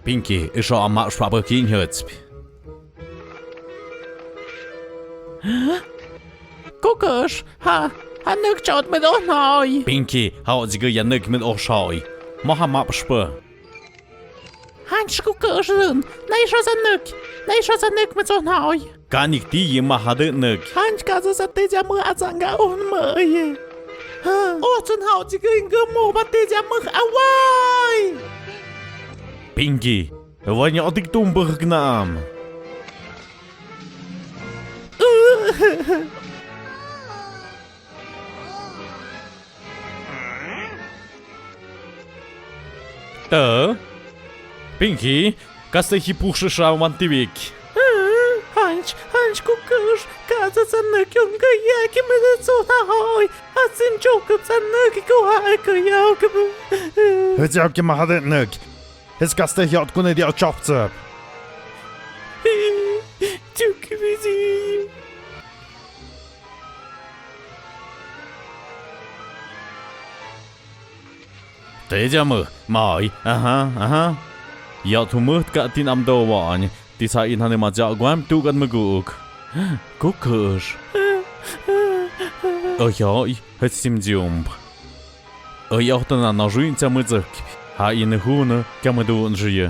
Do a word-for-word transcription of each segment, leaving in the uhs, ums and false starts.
Pinky, i shuwa mapshpa bø kïn hëtsp. Kuhkësh, ha, ha nøk chot mi doh nai. Pinky, ha otsige ya nøk mi doh shai. Mo ha mapshpa. Hanch kuhkësh døn, nei shuwa sa nøk, nei shuwa sa nøk mi doh nai. Kanik ti yi ma hadø nøk. Hanch kaza sa tija mø atsanga un mø ye. Ha, o tsun ha otsige inga mo ba tija mø awai. Pinky, Wanya otik tum bøh gnam. Tø? Pinky, kaste hi puh shisha wan tivik. Hanch, hanch kuhkësh, kaza sa nøk yong ya ki me de so ha hoi. Asin chok sa nøk ko ha ko ya ko. Hëts ya ki ma hadø nøk. His kaste hiat kune dia chopsep. Chukibisi. Tija mø, mai, aha, aha. Ya thu møt ka tin am do wan, ti sa in hane ma ja guam tu kan mø guk. Kuhkësh. Oi, oi, hëts sim jump. Oi, ohtana na ruin cha mø jøk. Ha in hune, ka mø dun rie.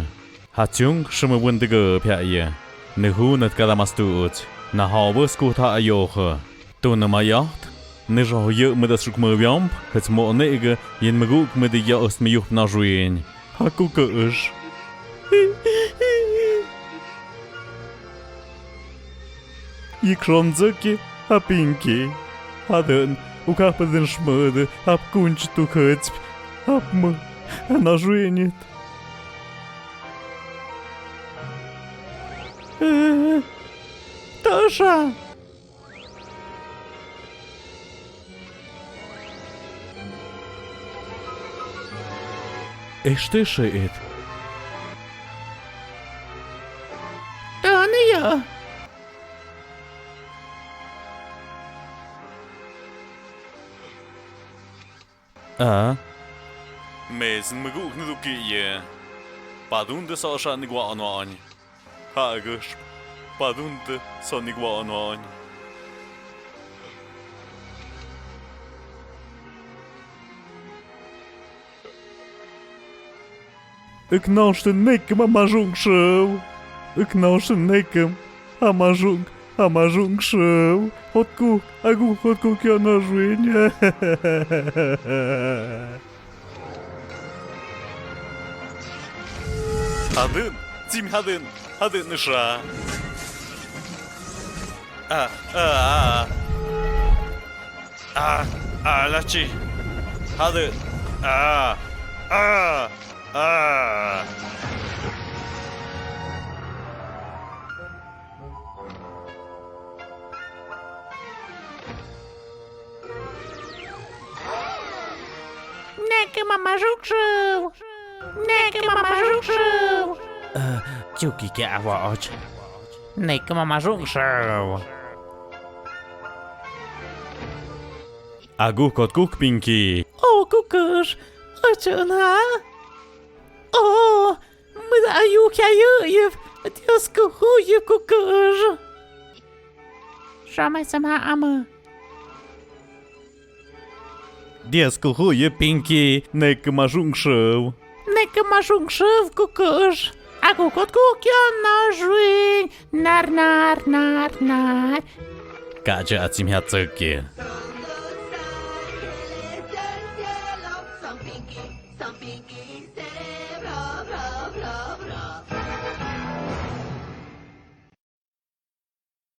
Ha chung shimø wøndige pia ye. Nø hu nøt kada mas tuut. Na ha wøs ku tha ayoh. Tu nø ma yaht. Nø ro yø mø das ruk mø wiamp. Hets mo nø ige. Yin mø guk mø di ya øst mø yup na ruin. Ha kuhkësh. Yik rom zøki. Ha Pinky. Ha døn. Ukap den shmøde. Hap kunch tu khøtsp. Hap mø. Na ruinit. Eh, Tasha. Este shit. Tania. A. Mesen mø guk nø duki ye. Padun de sa sha ni gwa anwan. Ha gush. Padun de sa ni gwa anwan. Yknoshten nekem a majung show. Yknoshten nekem a majung, a majung show. Hotkuk, agu hotkuk ya na ruin. Hadin, Jim Hadin, Hadin nisha. Ah, ah, ah. Ah, ah, lachi. Hadin. Ah, ah. Ah. Nekem a majung show. Nekem a majung show. Eh, chuki ke awach. Nekem a majung show. Agu kotkuk Pinky. O kukush. Achun ha. O. Mira ayu kya yu yif. Dios kuhu yif kukush. Shamai sama ama. Dios kuhu yif Pinky. Nekem a majung show. Nekem a majung show kukush. Agu kotkuk ya na ruin. Nar, nar, nar, nar. Kaja atsim hiat tsöki.